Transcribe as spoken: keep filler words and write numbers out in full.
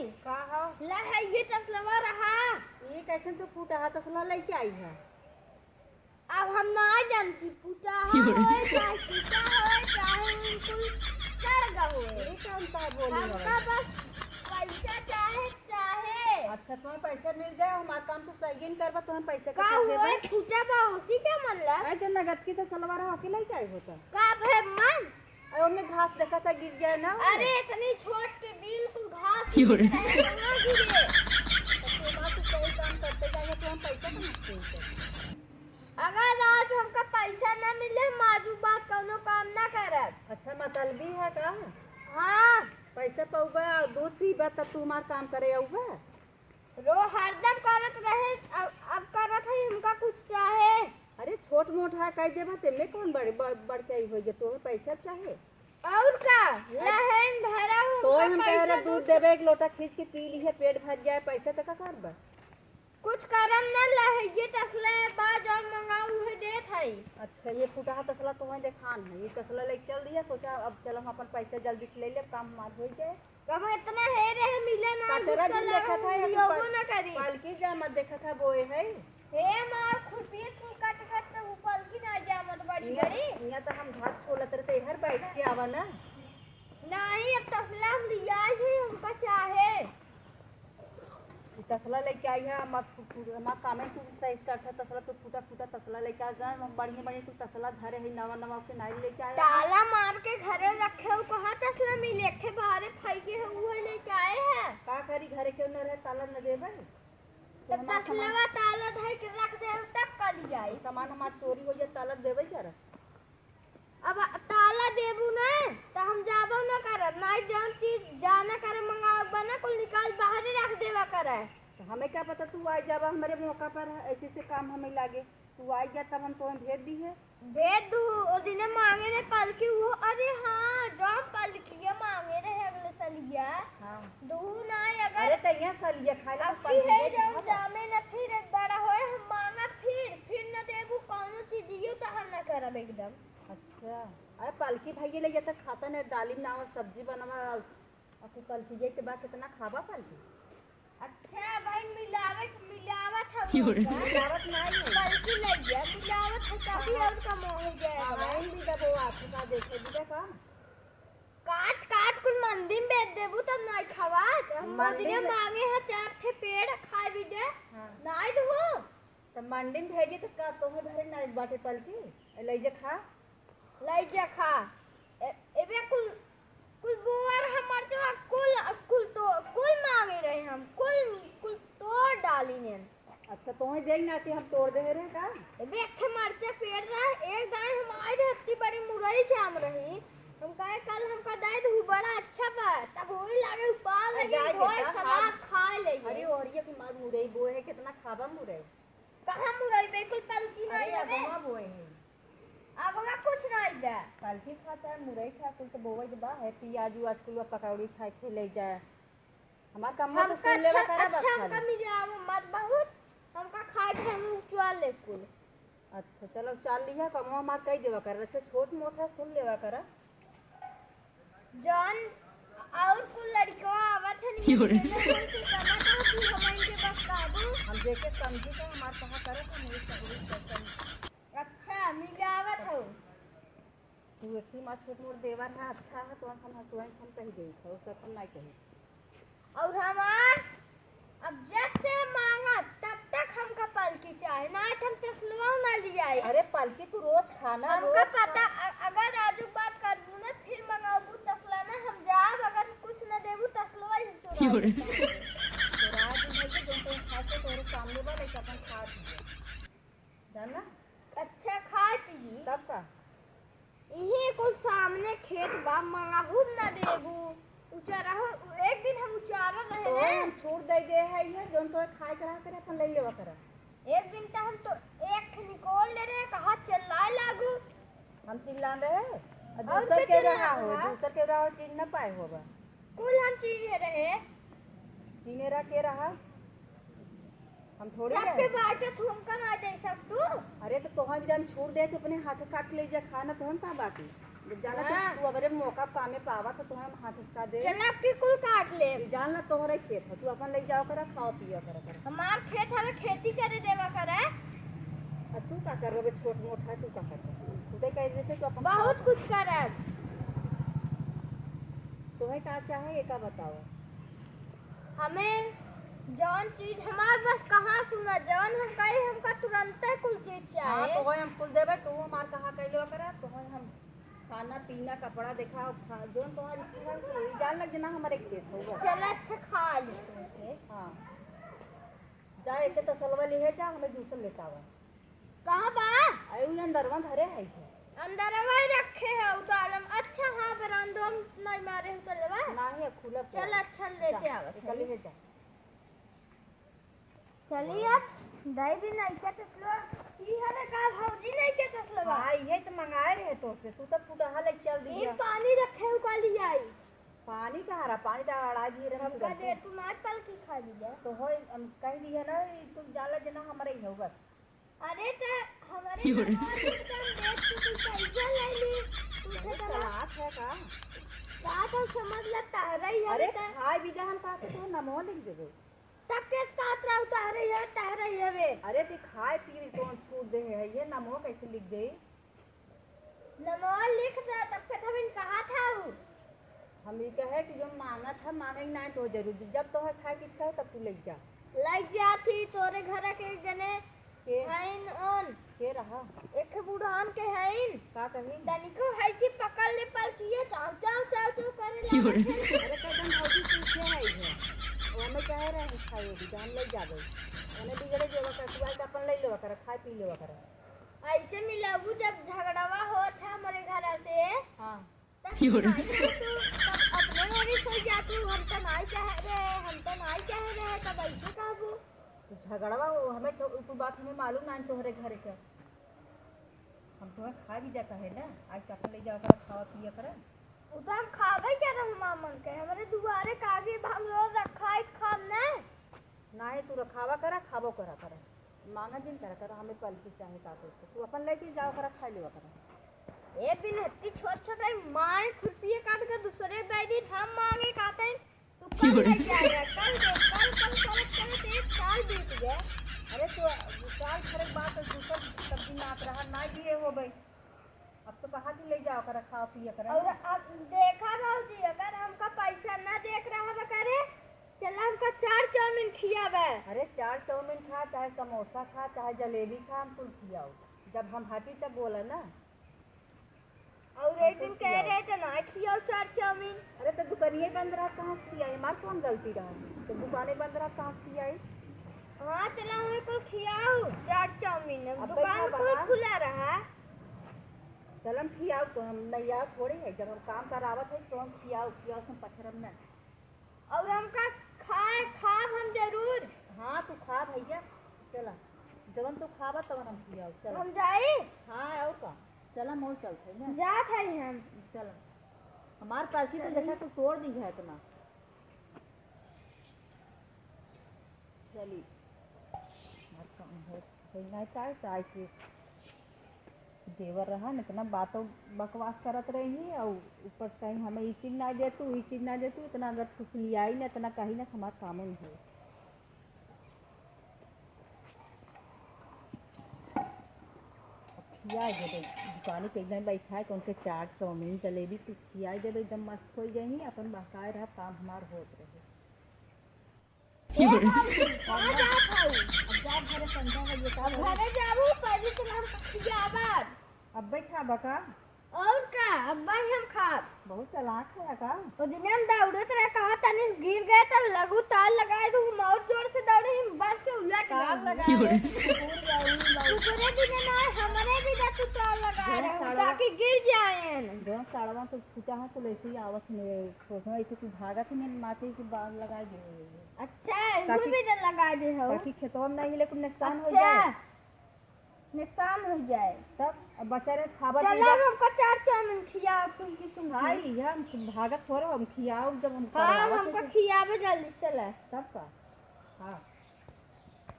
का हो? ला है, ये तसलवा रहा। ये कैसन तू फूटा हा तसला लइके आई है? अब हम ना जानती, फूटा हा होए, चाहे टूटा होए, चाहे बिल्कुल सड़ गवा होए। ये कौन सा बोली हो? हमका बस पैसा चाहे, चाहे। अच्छा, तुम्हें पैसा मिल जाए, हमार काम तो सही नहीं करबा, तुम्हें पैसे का का हुआ? फूटा बा, उसी के मन ला। अरे, जो नगद की तसलवा रहा, के लइके आई होता। का भे मन? अरे, ओमे घास देखा था, गिर जाए ना। अरे, इतनी छोट के बिल्कुल घास की हो रे। गिरे, ना गिरे। तो तू बात तो सही काम करते जाएगा, तो हम पैसा कहाँ से देंगे? अगर आज हमका पैसा ना मिले, हम आजू बाद कौनो काम ना करब। अच्छा, मतलबी है का? हाँ। पैसा पउबा, दूध पीबा, तब तू हमार काम करे अउबा? रो हरदम करत रहे, अब, अब करत है, हमका कुछ चाहे। अरे, छोट मोट है, कह देबा, तेमे कौन बड़, बड़, बड़ के आई होई जे तोहे पैसा चाहे? और का? लहन धरा हूँ, तो हम कह रहे, दूध देबे एक लोटा खींच के पी लीहे, पेट भर जाए, पैसा तो का करबा? कुछ करम न लहे, ये तसला बा, जौन मंगाऊ उहे देत हई। अच्छा, ये फुटहा तसला तो वहीं देखान है, ये तसला लेके चल दिया, सोचा अब चल हम अपन पैसा जल्दी से ले ले, काम हमार हो जाए। अब इतना हे रे, मिले ना, कचरा गुस्सा जो लगा, देखा था, या तो मुड़ियोगो पल-, ना करी। पलकी जा मत देखा था, बोए है। हे मार, खुरपी से काट काट तो ऊ पलकी ना जा मत बड़ी यहाँ, बड़ी। यहाँ तो हम घास छोलत रहते, हर बैठ के आवा ना। नहीं, अब तसला हम लिया ही, हमका चाहे। ई तसला लेके आई है, हमार फु-, फु-, हमार कामे तू सही से करत है, तसला तू फूटा फूटा तसला लेके आ जा, हम बढ़िया बढ़िया तू तसला धरे है, नवा नवा के नाई लेके आया है। ताला मार के घरे रखे हो, कहाँ तसला मिले? एक ठे बाहरे फेंके है, उहे लेके आए हैं। का करी, घरे केहू न रहे, ताला न देबे? तो हमार सामान तसलवा ताला धर के रख दे, तब कल जाई। सामान हमार चोरी हो जाए, ताला देबे जरा। अब ताला देबू ना, त हम जाबो ना करब। नाई जौन चीज जाना करे मंगावे बना, कुल निकाल बाहरे रख देवा करे। तो हमें क्या पता तू आ जाबा हमरे मौका पर, ऐसे से काम हमें लागे। तू आ जा तब हम तोहे भेज दी है। भेज दू, ओ दिने मांगे रहे पलकी, वो, अरे हाँ, जौन पलकिया मांगे रहे अगले सलिया। हाँ। दू ना, अगर अरे तैया सलिया खाए ला अब पलकी की है है जौन खाबा। जामे न फिर बड़ा होए, हम मांगा फिर, फिर न देबू कौनो चीज, ये तो हम न करब एकदम। अच्छा, अरे पलकी भैया ले जाता खाता ने, दाली बनावा, सब्जी बनावा, और तू पलकी जाए के बाद कितना खाबा पलकी? अच्छा भाई, मिलावत, मिलावत है क्यों रे? वो। मिलावत नहीं है। पलकी ले गया, मिलावत है, तभी हाँ, और कम हो जाएगा। हाँ, वही भी जब वो आपके साथ देखे भी देखा। काट काट कुल मंडी में बेच देबू तब नहीं खावा। हम मंडी ओदिने में मांगे हैं चार ठे पेड़, खाए भी दे। हाँ। नहीं दू। त मंडी में भेजी त का तोहे घरे ना बाटे पलकी? ए, लई जा खा। लई जा खा। ए, एबे कुल, कुल बोअर हमर जो कुल, कुल तो, कुल मांगे रहे हम, कुल, कुल तोड़ डाली ने। अच्छा, तोहे देख ना कि हम तोड़ दे रहे का? एबे एक ठे मरचा पेड़ रहा, एक दाई हम आए रहे, इतनी बड़ी मुरई जाम रही। हम कहे, "कल हमका दे दू, बड़ा अच्छा बा।" तब होई लागे, उपाल अरे लगी, जाए होए बेटा, सलाद खा। खा ले। अरे, और ये कि मार मुरई बोए है, कितना खाबा मुरई? कहाँ मुरई बे? कुल पलकी अरे, नहीं है बे। अगवा बोए है। अगवा कुछ नहीं बे। पलकी खाता है, मुरई खा, कुल तो बोवे के बा है, पियाज उआज कुल पकौड़ी खाए के ले जाए। हमार कमवा तो हमका सुन लेवा अच्छा, करा बस अच्छा, हमका खाली। मिलावो मत बहुत, हमका खाए के हम चुआ ले कुल। अच्छा, चलो, चाल लिया, कमवा हमार कई देवा करा। अच्छा, छोट मोट है, सुन लेवा करा। जौन और कुल लड़कवा आवत है, क्यों रे? निकल के चला था, तू हमन के बस काबू। हम देखे समझी के हमार कहा करत है, मेरी सगली पसंद। अच्छा, मिलावत हो। तू एक ही माँ छोट मोट देवर है, अच्छा है, तो हम, हम, तो हम कही देई था, उससे हम नहीं कही। और हमार, अब जब से हम मांगा, तब तक हमका पलकी चाहे, ना तो हम तसलवा ना लियाई। अरे पलकी तू रोज खाना, हमका रोज पता, खा। अ-, अगर आजू बात करबू ना, फिर मंगाबू तसला ना, हम जाब, अगर कुछ न देबू, तसलवा ही चुराई। क्यों रे? तो राज भाई के जौन तौन खा के तोरे सामने बा, लेके अपन खा दिए। जाना? अच्छा, खाए पी। तब का? इही कुल सामने खेत बा, मंगाहू न देबू। उचारा हो, एक दिन हम उचारा रहे तो ने। हम छूट दे दे है, ये जौन तो खाए के रहा करे, अपन ले लेवा करे। एक दिन तो हम तो एक ठे निकोल ले रहे, कहा चिल्लाए लागू। हम चिल्लान रहे, और और दूसर के के चिल्लान रहा हो, रहा? दूसर के रहा हो, चीन न पाए होगा। कुल हम चीन्हे रहे। चीन्हे रहा के रहा? हम थोड़े सबके रहे। बाटे, तुमका ना दे सकतू। अरे तो तोहन जन छोड़ दे तो अपने हाथे काट ले जा, खा ना, तोहन का बाकी? जब जाना तू, हाँ। तू अबरे मौका कामे पावा तो तुम्हें हम हाथ हिसका दे। चला, अब की कुल काट ले। ई जान ला तोहरे खेत है, तू अपन ले जाओ करा, खाओ पियो करा, करा। हमार खेत हवे, खेती करे देवा करे। आ तू का करबे, छोट मोट है, तू का करबे? खुदे कह देते तो अपन बहुत खाओ। कुछ करब। तुम्हें का चाहे, एका बताओ। हमें जौन चीज हमार बस कहाँ सुना, जौन हम कही हमका तुरंते कुल चीज हाँ, चाहे। तो हम कुल देबे, तू हमार कहा कह लेवा करा, तो हम खाना पीना कपड़ा देखा, खा, जौन तोहार इच्छा है, तू ई जान लग जना हमारे खेत होगा। चल अच्छा खा ले तुमके। हाँ, जा एक तसलवा लिहे जा, हमें दूसर लेता हुआ। कहाँ बा? अरे उ अंदरवा धरे है के। अंदरवा ही रखे है उतालम। अच्छा हाँ, बरामदो में नहीं मारे उतलवा। नाही है, खुला चल पड़ा। अच्छा लेते जा, आवा, एक चली। लिहे जा। चली अब, दाई भी नहीं के तसलो। ई हरे का भौजी नहीं के तसलो बा? हाँ, इहे तो मंगाए रहे तो से। तू तो फुटहा ले चल ई दिया। पानी रखे हो का लिया आई? पानी कहाँ रहा? पानी तो अड़ा दिए रहे हमका तुरंत। दे, तू मार पल की खा लिया। तो होय, हम कह दिया ना, ई तू जाला जना हमरे ही हो बस। अरे त हमरे की हो रे? नमवा लिख के हम देख के तू पैसा ले ली। तू बहुत खेतवा चालाक है का? का तो समझ ला, तहरा ही अरे हवे त। खाए भी जा, हम का तो तोहर नमवा लिख देबे। तब केस कात रहा, तहरे ही हवे, तहरे ही हवे। अरे ती खाए पी कौन छूट दे है, ये नमवा कैसे लिख दे? नमवा लिख दे, तब के तबिन कहा था उ? हम ई कहे कि जो मांगत है, मांगे के नाहीं तो जरूर, जब तोहे खाए के इच्छा हो, तब तू ले जा। लग जा थी तोरे घर के जने के? हईन ओन। के रहा? एक बुढ़ान के हईन। का कही? तनिको है कि पकड़ ले पलकिए, चाव, चाव, चाव, चाव करे क्यों रे? लगे। अरे कदम भौजी पीछे है इधर। वो हमें कहे रहे हैं खाए भी, तो हम ले जाबे। उन्हें बिगड़े जेवा कर, तू आके अपन ले लेवा कर, खाए पी लेवा कर। ऐसे मिलाबू जब झगड़वा होत है हमरे घर से, हाँ। तब क्यों रे? नहीं रहे तू, तब अपने वाली सोच जातू, हम तो नहीं कह रहे, हम तो नहीं कह रहे, तब ऐसे कहबू। तो झगड़वा हो, हमें तो, तू बात हमें मालूम ना तोहरे घर के। हम तोहर खा भी जाता है ना, आज तक ले जाओ कर खावा पिया कर। वो तो हम खाबे क्या रहू मामन के, हमरे दुआरे काफी हम रोज रखा है खाब ना। नाही, तू रखावा करा, खाबो करा करा। मांगा जिन करा करा, हमें पलकी चाहे का कुछ। तू अपन लेके जाओ करा, खा लेवा करा। ए बिन हत्ती छोट छोट है, माय खुरपिए काट के दूसरे दे दी, हम मांगे खाते हैं। तू कल ले जाएगा, कल दे, कल, कल, कल, कल एक साल बीत गया। अरे तो साल भर के बाद तो दूसर सब्जी नात रहा, ना दिए हो भाई। अब तो कहा कि ले जाओ करा, खाओ पिया करा। और अब देखा भौजी, अगर हमका पैसा ना देख रहा बा करे, चला हमका चाट चाउमीन खियावे। अरे चाट चाउमीन खा, चाहे समोसा खा, चाहे जलेबी खा, हम कुल खियाओ। जब हम हटी तब बोला ना। और एक दिन कह रहे थे ना खियाओ चाट चाउमीन। अरे तो दुकानिए बंद रहा, कहाँ से खियाई? हमार कौन गलती रहा? तो दुकाने बंद रहा, कहाँ से खियाई? हाँ, चला हमें कुल खियाओ चाट चाउमीन। अब दुकान बैठा कुल बना। खुला रहा। चल हम खियाओ तो हम नहीं आओ थोड़े है, जब हम काम करावत है तो हम खियाओ, खियाओ से हम पछरम ना। और हमका खाए, खाब हम जरूर। हाँ, तू खा भैया, चला, जवन तू खाबा तवन हम खियाओ, चला। हम जाई? हाँ, और का, चला, मोल चलते हैं ना। जात है हम। चला, हमार पालकी तो चली। देखा तू तोड़ दी है इतना। चली, हमार काम हो, हो ना चाहे, चाहे के देवर रहा न, इतना बातों बकवास करत रही, और ऊपर से कहीं हमें ई चीज ना दे तू, ई चीज ना दे तू, इतना अगर फुसलियाई न, इतना कही न, हमार कामो नहीं हो। अब खिया देबे, दुकानी पे एकदम बैठा है, कौन के चाट, चाउमीन, जलेबी, कुछ खिया देबे, एकदम मस्त हो जाही, अपन बहकाए रहा, काम हमार होत रहे। ए बाबू, कहाँ जात हऊ? अब जा घरे, संझा हो गई, का अब करी? घरे जाबू, पहले तो हम खियाबा। अब बैठा बका? और का, अब भाई हम खाब। बहुत चालाक है का? ओ दिन हम दौड़त रहे, कहा तनी गिर गए तो लगू ताल लगाए दू, हम और जोर से दौड़े, हम बस के उलट ताल गए। लगाए। दूसरे दिन ना, हमरे भी ना तू ताल लगा रहे हो, ताकि गिर जाए। जो साड़वा तो फूटा है, तो ऐसे ही आवत में सोचना, ऐसे तू भागत ही नहीं, माथे की बाल लगा दे। अच्छा, ताकि, इनको भी तो लगा दे हो। ताकि खेतवा में नहीं, लेकिन नुकसान हो अच्छा। जाए। नुकसान हो जाए। तब अब बचा रहे, खाबा चला, पीबा। हमको चाट चाउमीन खिया, कुल की सुन के। खाई, हम भागत थोड़े, हम खियाओ, जब हम हाँ, करवावत हमको है तो। खियावे जल्दी, चला। तब का? हाँ।